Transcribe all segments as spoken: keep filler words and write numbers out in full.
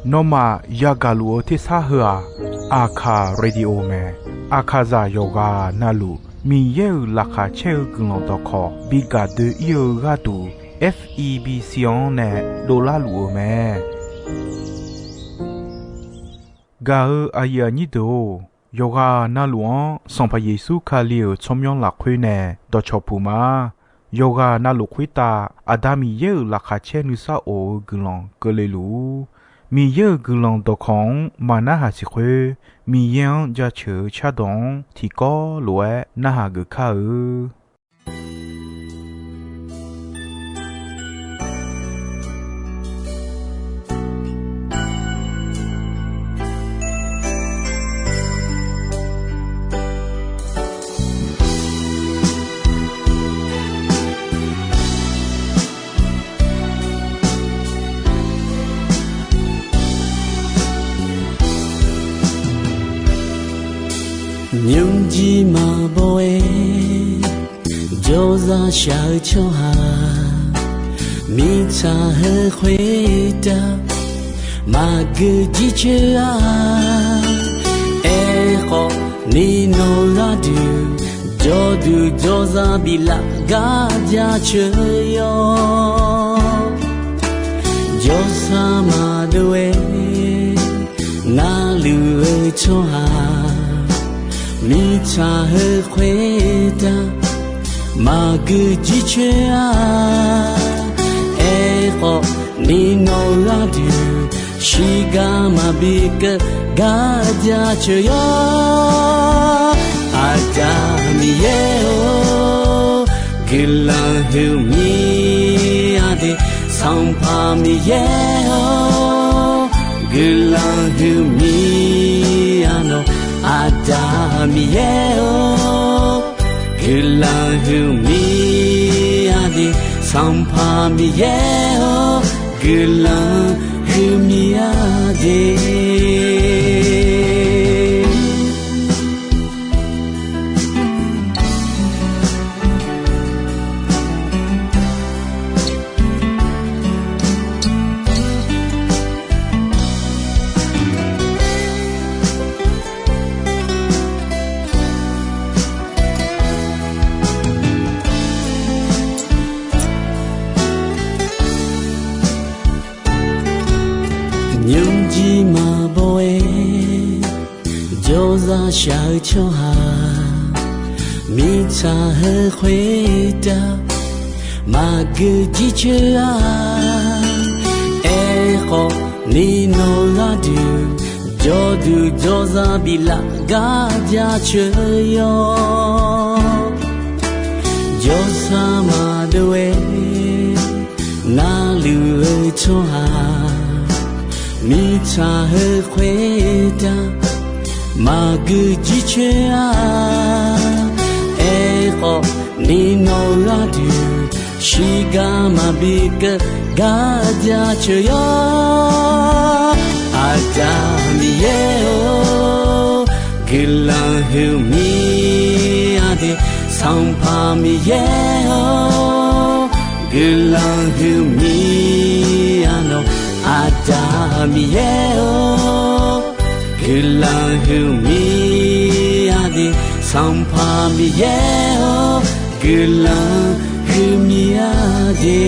Nawmaf yagaq luf-eu tersar heu-aq, Aqkaq Radio mae. Aqkaqzaq yawqghaq navluf Miqyaer-euq laqkhaq caer-eu guiqlanq dawqkawq bi gaq doe-ir-eu gharduq, F E B C-anr nae dovlar luf-eu mae. Gaq-eu aqyuif aqnyir deuq-or, yawqghaq navluf-anr Sanqpaq Yeqsur Kali-euq tsawrmyanr lafkhoer nae dawqcawq puq ma. Yawqghaq navluf khoertav Aqda Miqyaer-euq laqkhaq caer nuisar of-eu guiqlanq keuvle luf-ur. Miqyaer-euq guiqlanq dawqkawq-anr maqnarhaq siq khoer, Miqyaer-anr jaceuq-eu cardawq-anr tiqkawv lof-aer narhaq geuf kar-eu. Nymrjir maqbaw-aer jawrzaq shaq-eu tsawrhaq, mirtsaq heu khoertav maqgeu jircoer-a. Aerkhawf, ni nawq gharduq jawrduq jawrzaq biflaf gar jaceuq yawr. Jawrsar maqdov-aer narluf-eu tsawrhaq, mirtsaq heu khoertav maqgeu jircoer-a. Aerkhawf, ni nawq gharduq shiqgar maqbi keuv gar jaceuq yawr. Aqda Miqyaer-or, guiqlanq huiqmir-a de. Sanqpaq Miqyaer-or, guiqlanq huiqmir-a nawq. Aqda Miqyaer-or, guiqlanq huiqmir-a de. Sanqpaq Miqyaer-or, guiqlanq huiqmir-a de. Nymrjir maqbaw-aer jawrzaq shaq-eu tsawrhaq, mirtsaq heu khoertav maqgeu jircoer-a. Aerkhawf, ni nawq gharduq jawrduq jawrzaq biflaf gar jaceuq yawr. Jawrsar maqdov-aer narluf-eu tsawrhaq, mirtsaq heu khoertav maqgeu jircoer-a. Aerkhawf, ni nawq gharduq shiqgar maqbi keuv gar jaceuq yawr. Aqda Miqyaer-or, guiqlanq huiqmir-a de. Sanqpaq Miqyaer-or, guiqlanq huiqmir-a nawq. Aqda Miqyaer-or, guiqlanq huiqmir-a de. Sanqpaq Miqyaer-or, guiqlanq huiqmir-a de.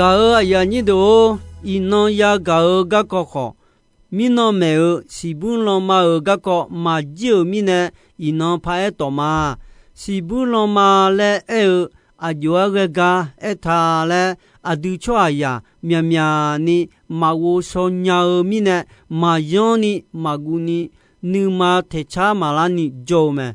Gaq-euq aqyuif aqnyir deuq-or, iqnan yagaq-eu garkawv khawf, mirnan maeq-euq siqbuir lanma-euq garkawv maqjir-euq mirnae, iqnan paraer tawf ma. Siqbuir lanma laer aer-eu aqjox-aer ghae gar aertaq laer, aqdui tsawrhaqzaq myaqmyaq ni maqghov shaw nya-eu mirnae, maqyanr ni maqguv ni, nuima taeqcar maqlar ni jawr-eu mae.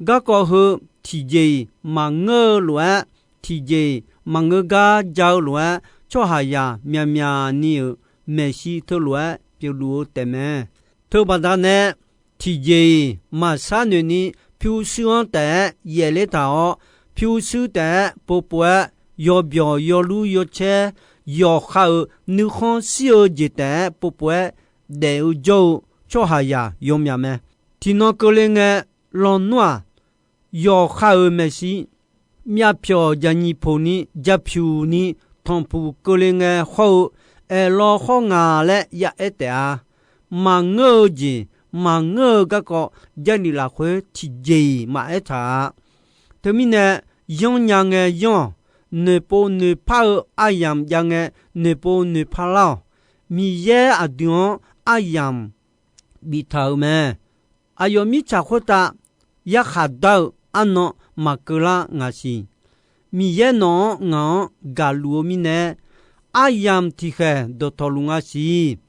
Garkawv heu tiqjeq-iq maqngeur-eu lof-aer, tiqjeq-iq maqngeur gar ja-eu lof-aer, tsawrhaqzaq myaqmyaq ni-euq maeqshi teulof-aer pyeufluf-eu taefmae. Teubaqda nae tiqjeq-iq maqshar noeq ni pyurshuir-anr taef-aer yaefler taq-awr, pyurshuir taef-aer povpov-aer yawbyawq yawlur yawcaer yawqha-euq nuikhanr shir-eu jeq taef-aer povpov-aer daef-eu jawr-eu tsawrhaqzaq yawmyaq mae. Tiqnan keuvle ngae lawnmr-aq, yawqha-euq maeqshi myavpyawq jaqnyiq poq ni japyuq ni tanqpuq keuvle ngae hawr-eu aerlawr hawr nga laer yaaer taef-a. Maqngeur-eu jeq, maqngeur-eu garkawv Jarlif lafkhoer tiqjeq-iq maqaer taq-a. Teumirnae, yanrnya ngae yanr-awq. Noeqpov noeqpar-eu aryamq jav ngae, noeqpov noeqpar lar-awq. Miqyaer aqdui-anr aryamq biftaq-euq mae. Aqyawf mirtsaq khoertav yarkhaq dar-eu arnan maqkeuv lar ngaq siq. Miqyaer nawq-anr ngaq-anr gaqluf-eu mirnae, aryamq tiqkhaeq dawqtawvluf nga siq.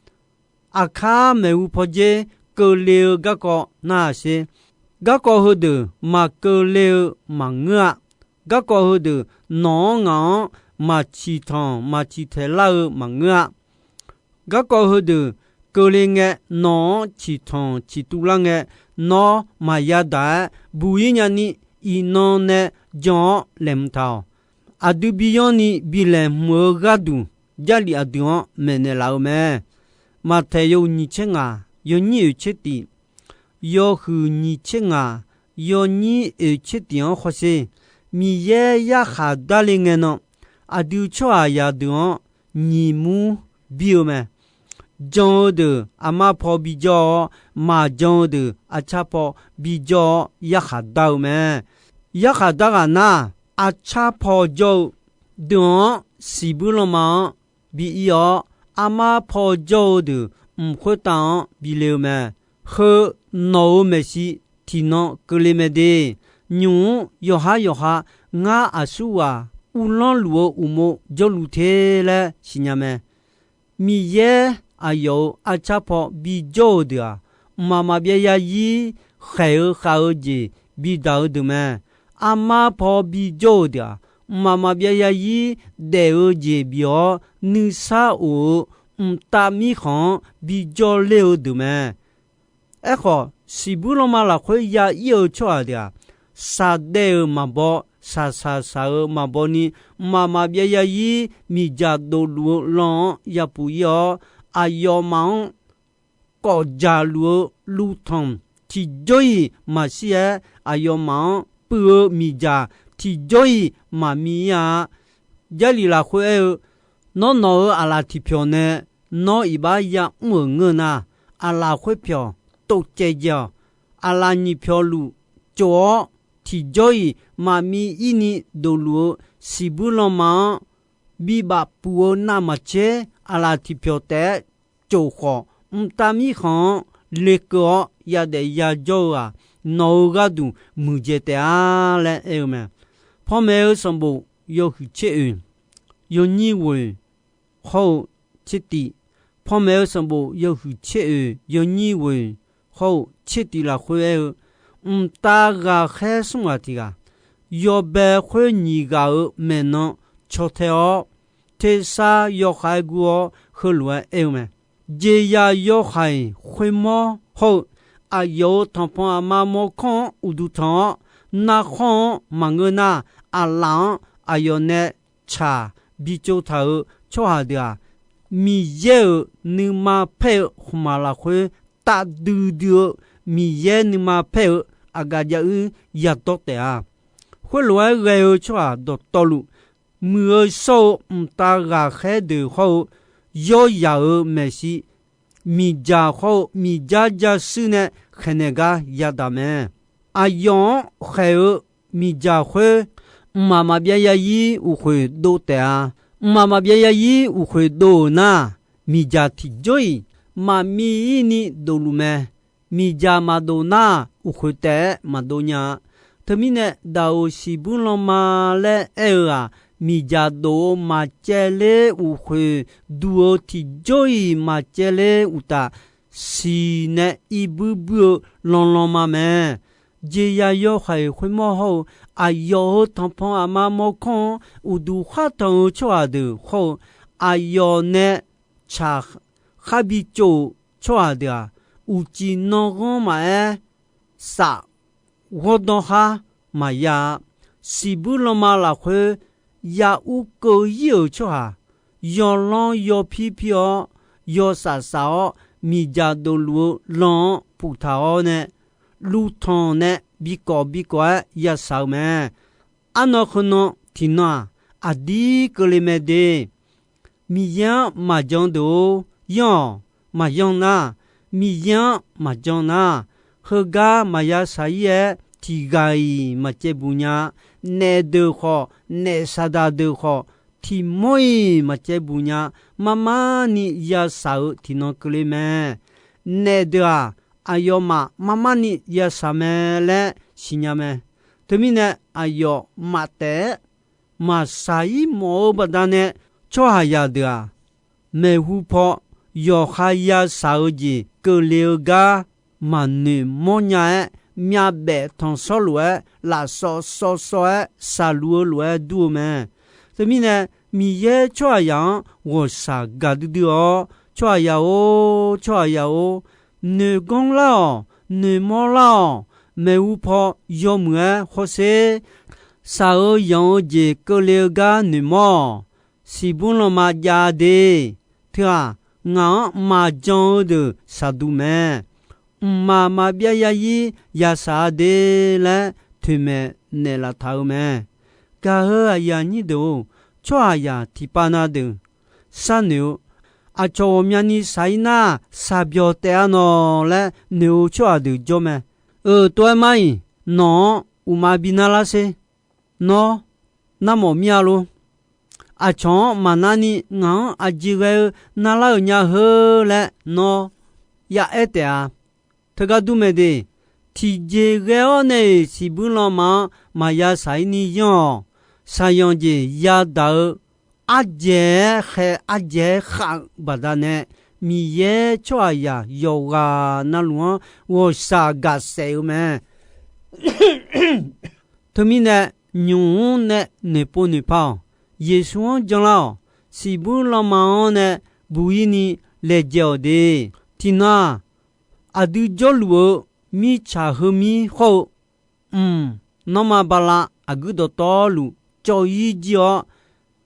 Aqkar maeqhu pawdzer keuvle-eu garkawv narhaq sher. Garkawv heudeuq maqkeuvle-eu maqngeur-a. Garkawv heudeuq nawq-anr ngaq-anr maq ciqtanq maq ciqtaeq lar-eu maqngeur-a. Garkawv heudeuq keuvle ngae, nawq-anr ciqtanq ciqtuv lar ngae, nawr maqya daq-aer buq-ir nyani, iqnan nae jan-awr laeqhmq taq-awq. Aqdui bi yanrni bi laeqhmq-eu gharduq, Jarlif aqdui-anr maeqnaeq laf-eu mae. Maqtaeq yawhuiq nyiq tser ngaq, yawnyir oeq tser tif, yawhuiq nyiq tser ngaq, yawnyir oeq tser tif-anr hawsher. Miqyaer yarkhaq darle ngae nan, aqdui tsawrhaqzaq deuq-anr nyiq mur bir-eu mae. Jan-eu deuq armar paw bijawr-awr, maqjan-eu deuq arcar paw bijawr-awr yarkhaq dar-eu mae. Yarkhaq dar ghaq nar, arcar paw jawr-eu deuq-anr siqbuir lanma-anr bi ir-awr, armar paw jawr-eu deuq mq khoertav-anr bi le-eu mae. Heu nawq-euq maeqshi tiqnan keuvle mae de. Nymq-mr yawqhar yawqha ngar aqsurghaq uvlanr luf-eu uqmov jawrluf te laer siqnya mae. Miqyaer aqyawf-euq arcar paw bijawr-eu deuq-aq, mqmaq maqbyav zarzir khaeq-eu khav-eu jeq bidaq-eu deuq mae. Armar paw bijawr-eu deuq-aq, mqmaq maqbyav zarzir daef-eu jeq bif-awr, nuisar of-eu mqtav mirkhanq-anr bijawr ler-eu deuq mae. Aerkhawf, siqbuir lanma lafkhoer ya ir-eu tsawrhaq deuq-aq, shaqdaev-euq maqbaw, shaqshaq shaq-euq maqbaw ni, mqmaq maqbyav zarzir miqdzaq dofluf-eu lan-anr yapuf ir-awr, aqyawfmaf-anr kawfdzaq luf-eu luvtanq tiqjawr-iq maqshir-aer, aqyawfmaf-anr puiv-eu miqdzaq tiqjawr-iq maqmiv ir-a. Jarlif lafkhoer aer-eu, Nawr nawq-euq aqlaf tiqpyawq nae nawr iqbax yamr-euq ngeur nar, aqlaf khoerpyawq tov caev jae-awq. Aqlaf nyiq pyawqluf cof-awr, tiqjawr-iq maqmiv ir ni dofluf-eu siqbuir lanma-anr bibaf puf-eu navmaqtser, aqlaf tiqpyawq taef-aer cof khawf, mqtav mirkhanq-anr lekeuv-awr yadaef yajawr-eu-aq, nawq-euq gharduq muiqdzaeq taef-a laer aer-eu mae. Panmaeq-eu sanqbof yawhuiq tser oeq, yawnyir ghoeq hawr-eu tser tif. Panmaeq-eu sanqbof yawhuiq tser oeq, yawnyir ghoeq hawr-eu tser tif lafkhoer aer-eu, mqtav ghaqkhaer smr ghaq tiq ghaq, yawbae khoer nyiq ghaq-euq maeqnan caw tae-awr, tersar yawkhav-aer gur-awr heulof-aer aer-eu mae. Jeqzaq yawhaiq khoermawr hawr-eu, aqyawf-euq tanqpanq aqma mawrkawr-anr uqduq tanq-awr, narkhanr-anr maqngeur nar, aqlaf-anr aqyawf nae tsaq bitsov taq-euq tsawrhaq deuq-aq, Miqyaer-euq nuima paer-eu khmqmaq lafkhoer taf duidui-eu, Miqyaer nuima paer-eu aqgaf jav uir yadawr taef-a. Khoerlof-aer ghae-eu tsawrhaq dawqtawvluf, muiq-eu shawr-eu mqtav ghaqkhaer deuq hawr-eu, yawryaq-euq maeqshi miqdzaq hawr-eu miqdzar jashuir nae khaeqnaeq gar yadaq mae. Aqyawf-anr khaeq-eu miqdzaq khoer, mqmaq maqbyav zarzir uqkhoeq dov taef-a. Mqmaq maqbyav zarzir uqkhoeq dov-euq nar, miqdzaq tiqjawr-iq maqmiv ir ni dofluf mae. Miqdzaq maqdof nar, uqkhoeq taef-aer maqdov nya-a. Teumirnae, daqoq siqbuir lanma laer aer-eu-aq, miqdzaq dof-eu maqcaevler uqkhoeq duq-eu tiqjawr-iq maqcaevler uqtaf, siqnae irbuir buir-eu lanlanma mae. Jeqzaq yawhaiq khoermawr hawr-eu, aqyawf-euq tanqpanq aqma mawrkawr-anr uqduq khar tanq-eu tsawrhaq deuq hawr-eu, aqyawf nae tsaq khar bitsov-euq tsawrhaq deuq-aq, uqcif nanghanr maqaer, saf ghawrdanr khar maqya-a. Siqbuir lanma lafkhoer ya ur keuv ir-euq tsawrhaq, yawlanr yawpir pir-awr, yawsaf saf-awr, miqdzaq dofluf-eu lan-anr puftaq-awr nae, luvtanq nae bikawf bikawf-aer yashaq-eu mae. Arnan heunan tiqnan-aq, aqdir keuvle mae de. Miqyaer-anr maqjan deuq-or, yanr-awq. Maqyanr nar, Miqyaer-anr maqjan nar, heugar maqya shaq ir-aer tiqghaq-iq maqcaevbuq nya. Naef deuq khawf, naef saqdaq deuq khawf, tiqmawr-iq maqcaevbuq nya. Marmar ni yashaq-eu tiqnan keuvle mae. Naef deuq-aq, aqyawfmaf marmar ni yashaq mae laer siqnya mae. Teumirnae, aqyawf maqtaef-aer maqshaq ir mawf-eu baqdanae, tsawrhaqzaq deuq-aq, maeqhu paw yawqha yashaq-eu jeq keuvle-eu gar maqnoeq mawrnya-aer, myavbaef tanqshawr lof-aer lafsawv sawv sawv-aer shaqluf-eu lof-aer dur-eu mae. Teumirnae, Miqyaer tsawrhaqzaq-anr ghawqshaq gaqdui dui-awr, tsawrhaqzaq-or, tsawrhaqzaq-or, noeqganr lar-awq, noeqmawr lar-awq. Maeqhu paw yawmuiq-aer hawsher. Shaq-eu yanq-eu jeq keuvle-eu gar noeqmawr-awq. Siqbur lanma jav de. Teu-aq, ngaq-anr maqjan-eu deuq shaqduq mae. Mqmaq maqbyav yarzir yashaq-a de laer toeqmaeq naeqlaf taq-eu mae. Gaq-eu aqyuif aqnyir deuq-or, tsawrhaqzaq tiqpav na deuq sharnoeq-eu, aqcawq ghawqmyani shaq-ir nar, shaqbyawq taef-a nawq laer noeq-eu tsawrhaq deuq jawr mae. Euq tov-aer mar-iq, nawq-anr uqma bi narlar sher. Nawr, narmawf mir-a lor. Aqcawq-anr maqnar ni ngaq-anr aqjeq ghae-eu narlar-euq nya heu laer nawr ya aer taef-a. Teugar dur mae de. Tiqjeq ghae-awr nae-iq siqbur lanma-anr maqya shaq-ir ni yanr-awq. Shaqyanq jeq yadaq-eu ardzaeq-aer khaeq ardzaeq-aer khav-eu baqdanae, Miqyaer tsawrhaqzaq yawqghaq navluf-anr ghawqshaq gaqsaef-eu mae. Teumirnae, nymq mr nae noeqpov noeqpa-awq. Yeqsur-anr janlar-awq. Siqbur lanma-anr nae buq-ir ni laejae-awq de. Tiqnan-aq, aqdui jawrluf-eu mirtsaq heumir hawr-eu, mq, nanrma bala aqguir dawqtawvluf cawv-ir jir-awr,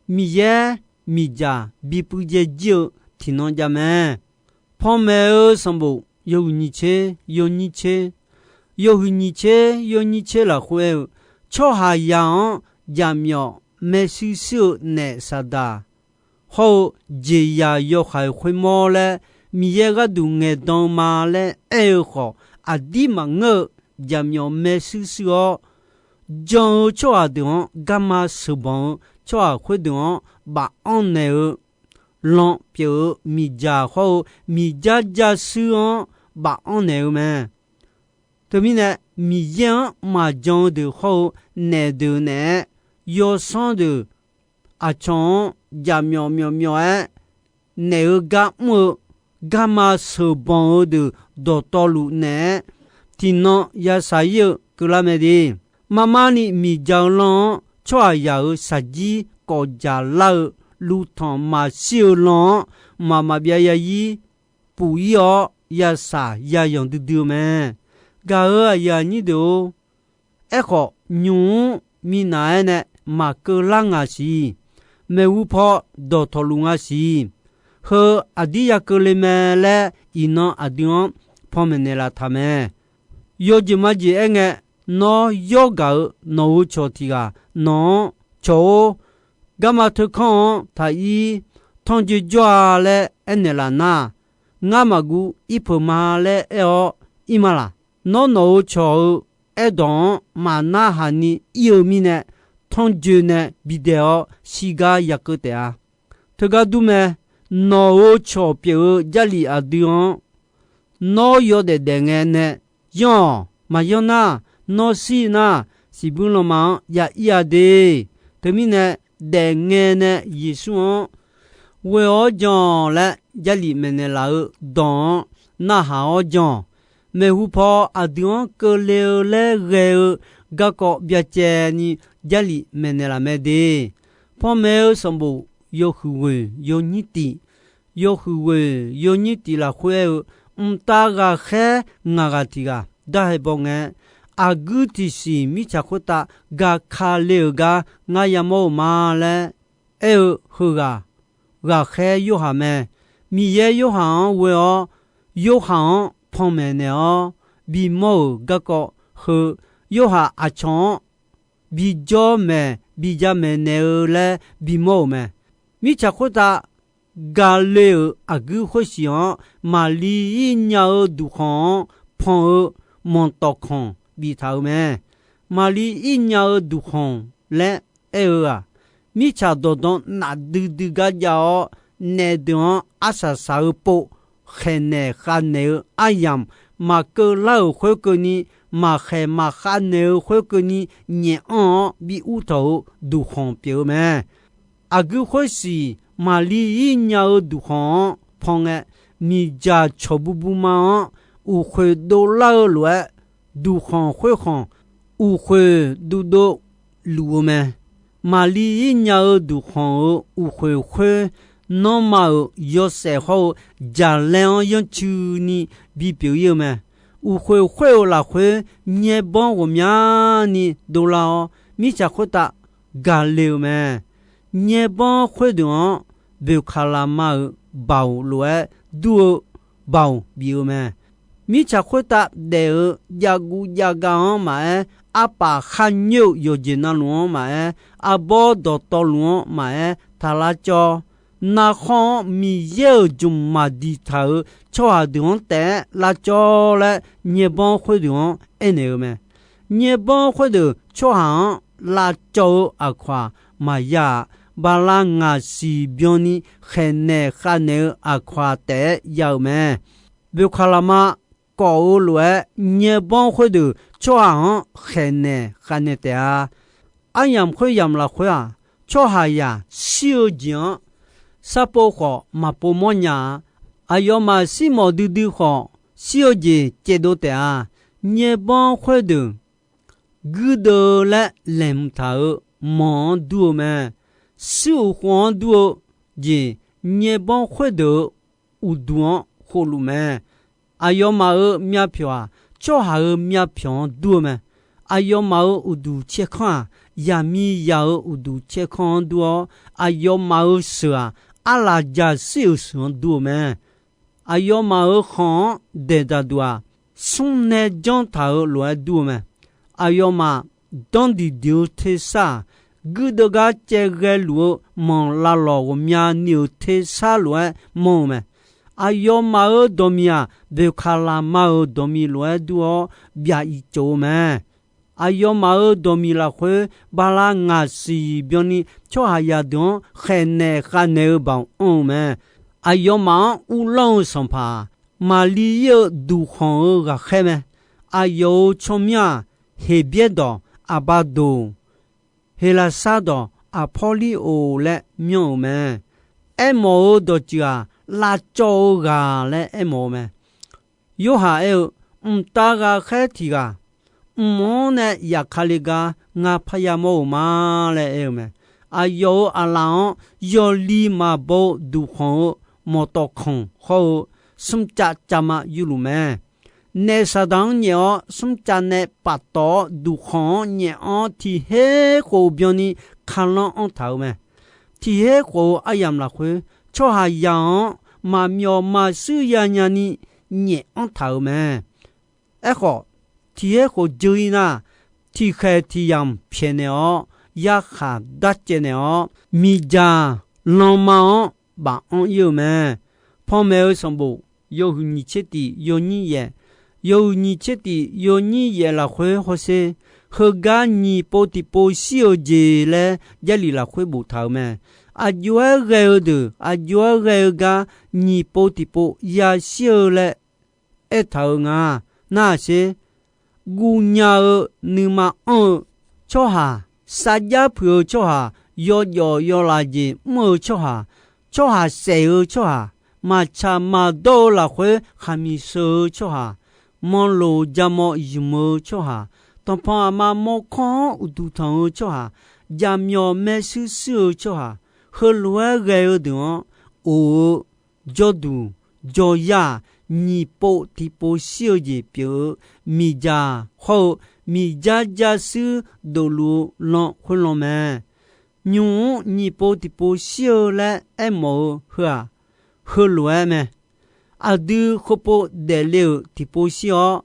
Miqyaer miqdzaq bipuiv dzae jir-eu tiqnan jav mae. Panmaeq-eu sanqbof yawhuiq nyiq tser yawnyir tser, yawhuiq nyiq tser yawnyir tser lafkhoer aer-eu, tsawrhaqzaq-anr jaqmyawf maershuir shuir-eu naef saqdaq hawr-eu jeqzaq yawhaiq khoermawr laer Miqyaer gharduq ngaeqdan-eu ma laer aer-eu khawf, aqdir maqngeur-eu jaqmyawf maershuir shuir-awr, jan-eu tsawrhaq deuq-anr garma sheuqbanq-eu tsawrhaq khoerdeuq-anr baf-anr naeq-eu lan pyeuf-eu miqdzaq hawr-eu miqdzar jarshuir-anr baf-anr naeq-eu mae. Teumirnae, Miqyaer-anr maqjan-eu deuq hawr-eu naef deuq naeq-aer, yawsanr deuq aqcawq-anr jaqmyawf myawf myawf-aer naeq-eu gar mr-eu, garma sheuqbanq-eu deuq dawqtawvluf naeq-aer, tiqnan yashaq ir-eu keuvlar mae de. Marmar ni miqdzaq-eu lan-anr tsawrhaqzaq-euq shaqjir kawfdzaq lar-eu, luvtanq maqshir-eu lan-anr mqmaq maqbyav yarzir puf-ir-awr, yashaq yayanq duidui-eu mae. Gaq-euq aqyuif aqnyir deuq-or, aerkhawf, nymq mr minav-aer nae maqkeuv lar ngaq siq. Maeqhu paw dawqtawvluf nga siq. Heu aqdir ya keuvle mae laer iqnan aqdui-anr panmaeq naeqlaf taq mae. Yawjeq majeq aerngae, nawr yawr gaq-euq nawq-euq cawq tiq ghaq nawq-anr, Cawq-or, garma teukanr-anr taq ir, tanrjoe jawr-a laer aernaeq laf nar, ngar maqguv ir peuq ma laer aer-awr ir ma laq? Nawr nawq-euq cawq-eu aerdawq-anr maqnarhaq ni ir-eu mirnae, tanrjoe nae bidaeq-awr shirgar ya keuv taef-a. Teugar dur mae, nawq-euq cawq pyeuf-eu Jarlif aqdui-anr nawr yawdaef daef ngae nae yanr-awq. Maqyanr nar, nawr shir nar, siqbuir lanma-anr ya ir-a de. Teumirnae, daef ngae nae Yeqsur-anr ghoe-awr jan laer Jarlif maeqnaeq laf-eu dawq-anr narhaq-awr jan-awq. Maeqhu paw aqdui-anr keuvle-eu laer ghae-eu garkawv byacaevni Jarlif maeqnaeq laf mae de. Panmaeq-eu sanqbof yawhuiq ghoeq yawnyir tif, yawhuiq ghoeq yawnyir tif lafkhoer aer-eu, mqtav ghaqkhaer ngaq ghaq tiq ghaq darhae baw ngae, aqguir tiqsiq mirtsaq khoertav gaqkale-euq gar ngar yamawr-eu ma laer aer-eu heughaq, ghaqkhaer Yorhaq mae. Miqyaer Yorhaq-anr ghoe-awr, Yorhaq-anr panmaeq naeq-awr bimawr-euq garkawv heu, Yorhaq aqcawq-anr bijawr maeq bijamaeq naeq-eu laer bimawr-euq mae. Mirtsaq khoertav gaqle-euq aqguir khoersiq-anr, Maqlir ir nya-eu duqkhanq-anr pan-eu manqtawf khanq biftaq-euq mae. Maqlir ir nya-eu duqkhanq laer aer-eu-aq, mirtsaq dawqdan nafdui dui gar jav-awr, naef deuq-anr arsaq saq-eu pov khaeqnaeq khavnaeq-eu aryamq maqkeuv lar-euq khoerkeuvni, maqkhaeq maqkhav naeq-eu khoerkeuvni, nyaef anr-awr bi ur tawq-eu duqkhanq pyeuf-eu mae. Aqguir khoersiq Maqlir ir nya-eu duqkhanq-anr pan ngae, miqdzaq cawq bubu ma-anr uqkhoeq dovlar-eu lof-aer, duqkhanq khoerkhanq uqkhoeq duvdov luf-eu mae. Maqlir ir nya-eu duqkhanq-euq uqkhoeq khoer, nanrma-euq yawshaef hawr-eu jaqlaer-anr yanrcuini bipyeuf ir-eu mae. Uqkhoeq khoer-euq lafkhoer nyaerbanr ghawqmyani dovlar-awr, mirtsaq khoertav gaqle-eu mae. Nyaerbanr khoerdeuq-anr boeqkaqlaqma-euq baoq lof-aer dur-eu baoq bif-eu mae. Mirtsaq khoertav daef-eu javguv javgav-anr maqaer, arpaf kharnyoer-euq yawqjeq navluf-anr maqaer, arbawr dawqtawvluf-anr maqaer taqlar cawv. Narkhanr-anr Miqyaer-euq jmq maqdiq taq-euq tsawrhaq deuq-anr taef-aer lavcawv laer, nyaerbanr khoerdeuq-anr aernaeq-eu mae. Nyaerbanr khoerdeuq tsawrhaq-anr lavcawv-eu aqkawq-aq maqya-aq, bala ngaq siq byanni khaeqnaeq khavnaeq-eu aqkawq-aq taef-aer ya-euq mae. Boeqkaqlaqma kawf-eu lof-aer, nyaerbanr khoerdeuq tsawrhaq-anr khaeqnaeq khavnaeq taef-a. Aryamq khoeryamq lafkhoer-aq, tsawrhaqzaq shir-eu jeq-anr sarpov khawf maqpov mawrnya-a. Aqyawfmaf shirmawf duidui khawf, shir-eu jeq caevdov taef-a. Nyaerbanr khoerdeuq guirdeuv-eu laer laeqhmq taq-euq manq-anr dur-eu mae. Shuir uq khof-anr dur-eu jeq, nyaerbanr khoerdeuq-eu uqduq-anr khofluf mae. Aqyawfmaf-euq myavpyawq-aq, tsawrhaq-euq myavpyawq-anr dur-eu mae. Aqyawfmaf-euq uqduq caerkanr-aq, yaqmiqzaq-euq uqduq caerkanr-anr dur-awr, aqyawfmaf-euq sheuq-aq, arlaqjaq shir-euq sheuq-anr dur-eu mae. Aqyawfmaf-euq khanq-anr daeqdaq duq-aq, smr nae janr taq-euq lof-aer dur-eu mae. Aqyawfmaf danr diqdiq-eu tersar-aq, guirdeuv gar caevghae luf-eu manq lavlawq ghawqmyani-euq tersar lof-aer mawr-eu mae. Aqyawfmaf-euq dawqmiq-aq, boeqkaqlaqma-euq dawqmiq lof-aer dur-awr byaqiq tsof-eu mae. Aqyawfmaf-euq dawqmiq lafkhoer bala ngaq siq byanni tsawrhaqzaq deuq-anr khaeqnaeq khavnaeq-eu baoq anr-eu mae. Aqyawfmaf-anr uvlanr-eu sanqpaq-aq, Maqlir ir-eu duqkhanq-euq ghaqkhaer mae. Aqyawf-euq tsawrmyanr-aq, Heqbyaer dawq Aqbadoq, Heqlaqsar dawq Aqpawrliroq laer myanr-euq mae. Aermawf-euq dawqtsuif-aq, lavcawv-eu ghaq laer aermawf-eu mae. Yorhaq aer-eu, mqtav ghaqkhaer tiq ghaq, mq-anr nae yafkale gar ngar parya mawr-euq ma laer aer-eu mae. Aqyawf-euq aqlaf-anr yawli maqbaw-eu duqkhanq-eu mawqtawf kanq hawr-eu smrcav cavma yurluf mae. Naef Saqdaq-anr nyaef-awr, smrcav nae paftawf-awr duqkhanq-anr nyaef-anr tiq her khof byanni kalanr anr taq-euq mae. Tiq her khof-eu aryamq lafkhoer, tsawrhaqzaq-anr maqmyawf maqshuir yanya ni nyaef anr taq-euq mae. Aerkhawf, tiq her khof dzeur-ir nar, tiqkhaeq tiq yamq pyaeqnaeq-awr, yarkhaq darcaev naeq-awr, miqdzaq lanma-anr baf anr ir-eu mae. Panmaeq-eu sanqbof yawhuiq nyiq tser tiq yawnyir yaef, yawhuiq nyiq tser tiq yawnyir yaef lafkhoer hawsher, heugar nyiq pov tiqpov shir-eu jeq laer Jarlif lafkhoer boftaq-euq mae. Aqjox-aer ghae-eu deuq aqjox-aer ghae-eu gar nyiq pov tiqpov yashir-eu laer aertaq-euq nga. Nar-aq sher, guvnya-eu nuima anr-eu tsawrhaq, sarjax puiq-eu tsawrhaq, yawjawf yawlaf jeq mr-eu tsawrhaq, tsawrhaq saef-eu tsawrhaq, maqtsaq maqdawr-eu lafkhoer khaqmiq sheu-eu tsawrhaq, manloq jamaw zmq-eu tsawrhaq, tanqpanq aqma mawrkawr-anr uqduq tanq-eu tsawrhaq, jaqmyawf maershuir shuir-eu tsawrhaq, heulof-aer ghae-eu deuq-anr of-eu jawrduq jawryar-aq, nyiq pov tiqpov shir-eu jeq pyeuf-eu miqdzaq hawr-eu miqjar jarshuir dofluf-eu lan khoerlan mae. Nymq-mr nyiq pov tiqpov shir-eu laer aermawf-eu heu-aq, heulof-aer mae. Aqdui heupov daefle-euq tiqpov shir-awr,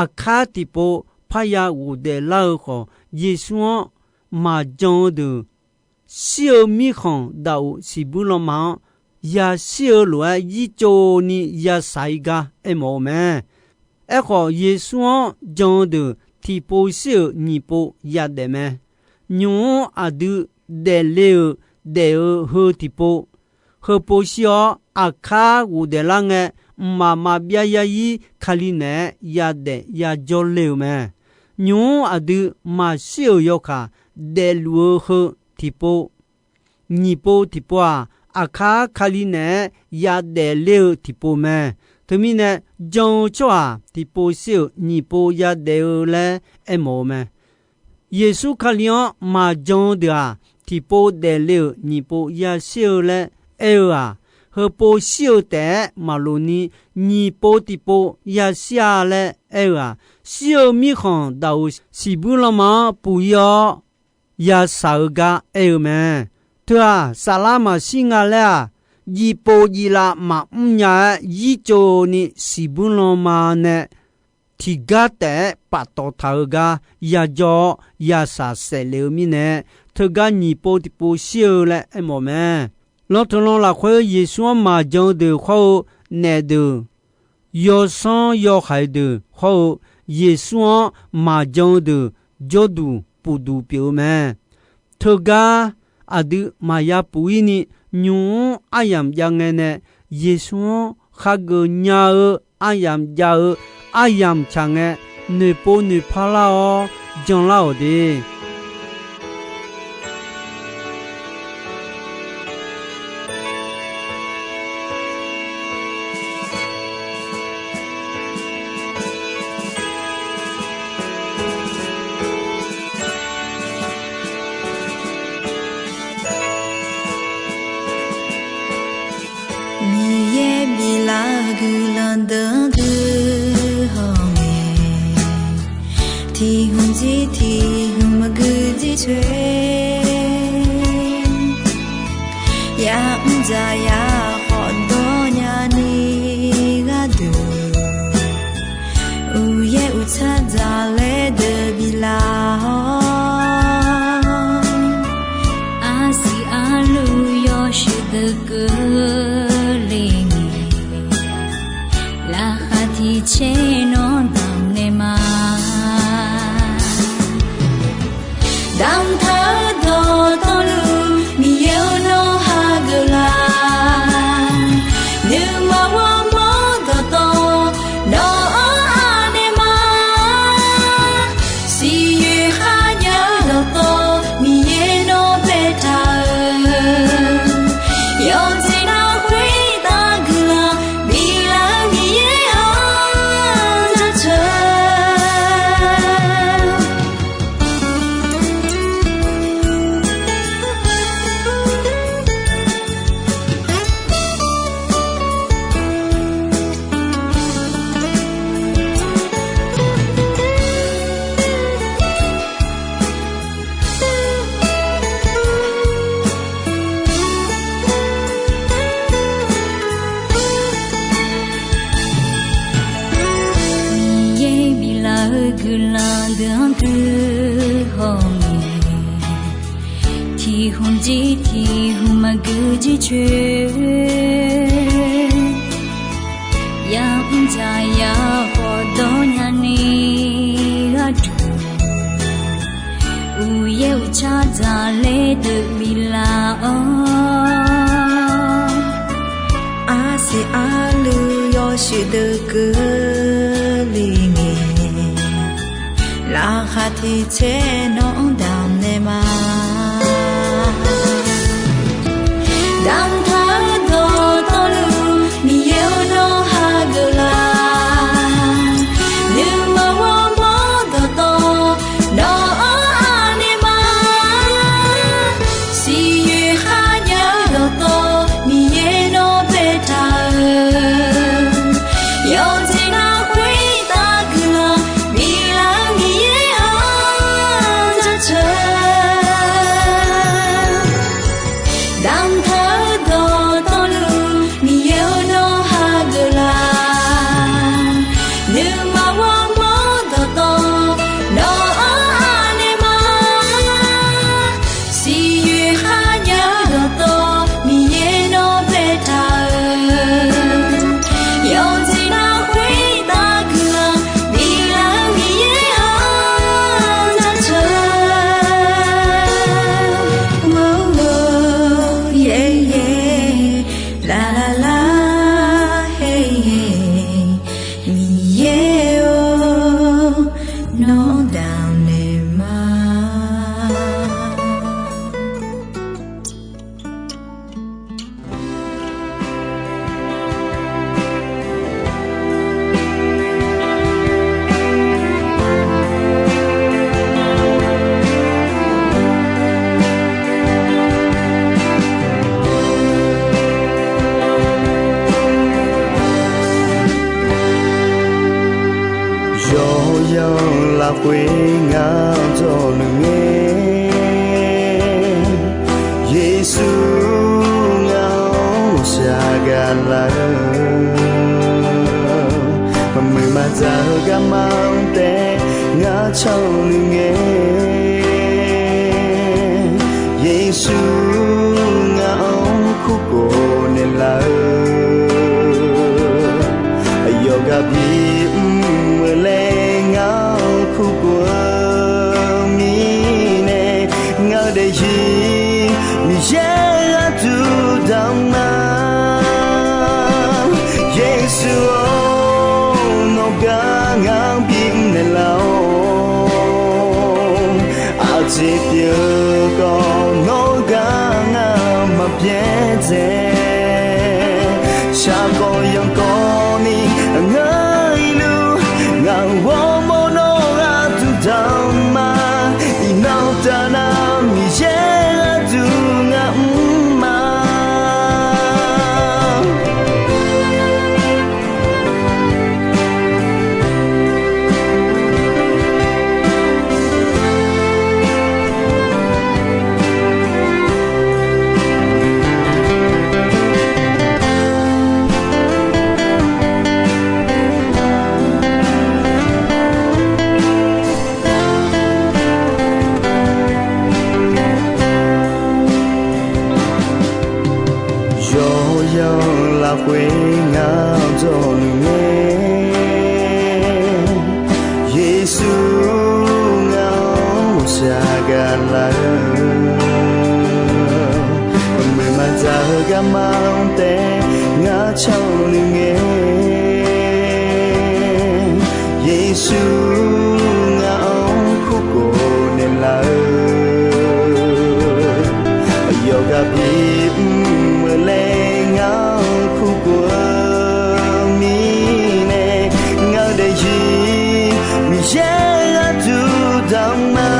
aqkar tiqpov parya ghofdaef lar-eu khawf, Yeqsur-anr maqjan-eu deuq, shir-eu mirkhanq daqoq siqbuir lanma-anr yashir-eu lof-aer yirtsov ni yashaq-ir gar aermawf-eu mae. Aerkhawf, Yeqsur-anr jan-eu deuq tiqpov shir-euq nyiq pov yadaef mae. Nymq-mr aqdui daefle-euq daef-eu heu tiqpov, heupov shir-awr aqkar ghofdaeflar ngae, mqmaq maqbyav yaryir Kali naeq-aer yadaef yajawr le-euq mae. Nymq-mr aqdui maqshir-euq yawkaq daefluf-eu heu tiqpov, nyiq pov tiqpov-aq, aqkar Kali naeq-aer yadaef ler-eu tiqpov mae. Teumirnae, jan-eu tsawrhaq tiqpov shir-euq nyiq pov yadaef-eu laer aermawf-eu mae. Yeqsur Kali-anr maqjan-eu deuq-aq, tiqpov daefle-euq nyiq pov yashir-eu laer aer-eu-aq, heupov shir-eu taef-aer maqloq ni, nyiq pov tiqpov yashir-a laer aer-eu-aq, shir-eu mirkhanq daqoq siqbuir lanma-anr puq-ir-awr yashaq-eu gar aer-eu mae. Teu-aq, saflar maqshir nga laer-aq, jiv pov jiv lav maqmr nya-aer yirtsov ni siqbuir lanma nae tiqgar taef-aer paftawf taq-eu gar yajawr-awr yashaq saef lef-eu mirnae, teugar nyiq pov tiqpov shir-eu laer aermawf mae. Lawteulan lafkhoer Yeqsur-anr maqjan-eu deuq khawr-eu naef deuq, yawsanr yawhaiq deuq khawr-eu Yeqsur-anr maqjan-eu deuq jawrduq pufduq pyeuf-eu mae. Teugar aqdui maqya puf-ir ni, nymq-mr aryamq jav ngae nae Yeqsur-anr khageuf nya-eu aryamq jav-eu aryamq tsaq ngae, noeqpov noeqpar lar-awr janlar-awq de. Miqyaer biflaf-eu guiqlanq deuq-anr guihaw ngae, tiq hmq jir tiq hmq maqgui jircoer, ya'mr dzaq ya khawf dawr nyani gharduq, uqyaer uqtsar dzaqlaer deuq biflaf-awr, arsiq arluv yawshuif deuq keuvle ngae, laqkhaq tiq tser nawr damq naeq ma. Damq taq-eu dawqtawvluf Miqyaer-or nawr hageuf laf, nuima ghawrmawr dawqtawv nawq-anr anaeq ma. Siqyoeq kharjav-eu dawqtawv Miqyaer nawr baetaq-eu, yawqjeq nar khoertav guiqlanq biflaf-eu Miqyaer-anr jaceuq. Miqyaer biflaf-eu guiqlanq deuq-anr guihaw ngae, tiq hmq jir tiq hmq maqgui jircoer, ya'mr dzaq ya khawf dawr nyani gharduq, uqyaer uqtsar dzaqlaer deuq biflaf-awr, arsiq arluv yawshuif deuq keuvle ngae, laqkhaq tiq tser nawq-anr damq naeq ma. Damq taq-eu dawqtawvluf Miqyaer-or nawr hageuf laf, nuima ghawrmawr dawqtawv nawq-anr anaeq ma. Siqyoeq kharjav-eu dawqtawv Miqyaer nawr baetaq-eu, yawqjeq nar khoertav guiqlanq biflaf-eu Miqyaer-or Khoer ngar dawqnuingae, Yeqsur ngaq-anr ghawqshaq gaqlar-eu, maqmuiq maqdzaq-eu garma-anr taef ngar cannuingae, Yeqsur ngaq-anr kurkhof naeqlaf-eu, aqyawf gaq bimr-eu laer ngar-anr kurkhof-eu mirnae, ngaq-eu daefzir Miqyaer gharduq damq ma. Yeqsur-or, nawq gar ngar bimr naeqlaf-awr, aqjeq pyeuf-eu khawf nawr gar ngar maqbyaer dzae. Shaqkawv yanqkawv ni ngar irluf, ngaq ghawrmawr nawr gharduq damq ma. Iqnan taf nar Miqyaer gharduq ngar mr ma. Yawqyan lafkhoer ngar dawqnuingae, Yeqsur ngaq-anr ghawqshaq gaqlar-eu, maqmuiq maqdzaq-eu garma-anr taef ngar cannuingae, Yeqsur ngaq-anr kurkhof naeqlaf-eu, aqyawf gaq bimr-eu laer ngar-anr kurkhof-eu mirnae, ngaq-eu daefzir Miqyaer gharduq damq ma.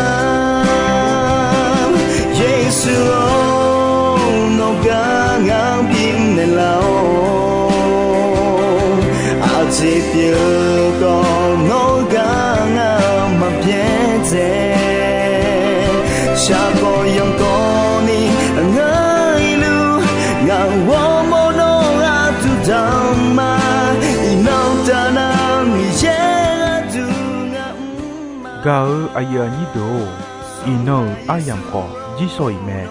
Yeqsur-or, nawq gar ngar bimr naeqlaf-awr, aqjeq pyeuf-eu khawf nawr gar ngar maqbyaer dzae. Shaqkawv yanqkawv ni ngar irluf, ngaq ghawrmawr nawr gharduq damq ma. Iqnan taf nar Miqyaer gharduq ngar mr ma. Gaq-eu aqyuif aqnyir deuq-or, iqnan-euq aryamq khawf jirsawq iq mae.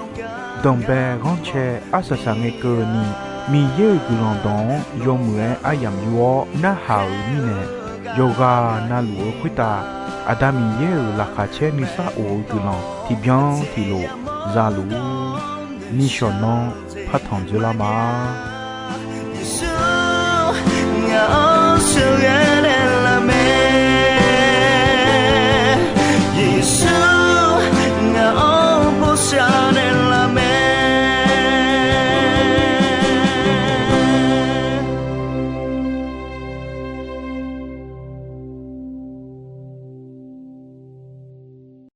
Danqbae ghanrcae arsaq saq ngae keuvni, Miqyaer-euq guiqlanq dawq-anr yawmuiq-aer aryamq yur-awr narhaq-euq mirnae, yawqghaq navluf-eu khoertav Aqda Miqyaer-euq laqkhaq caer nuisar of-eu guiqlanq tiqbyan tiqlof za luf-ur. Nishawq nanr partanq dzoerlar ma.